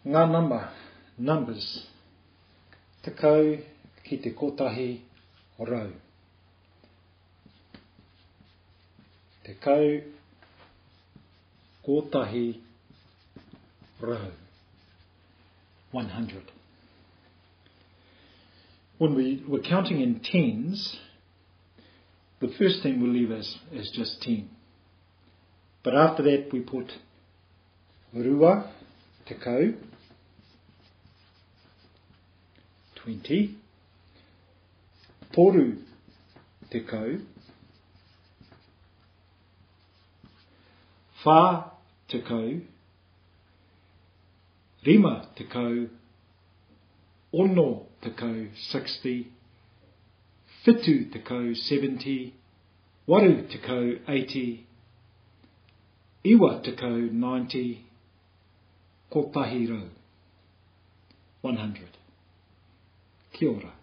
Ngā nama, numbers, 10 ki te 100. 10, 100. 100. When we were counting in tens, the first thing we leave as, as just 10. But after that we put rua, tekau, 20, toru, tekau, whā, tekau, 50, 60, 60, 70, 80, 90, 90, 100, 100. Kia ora.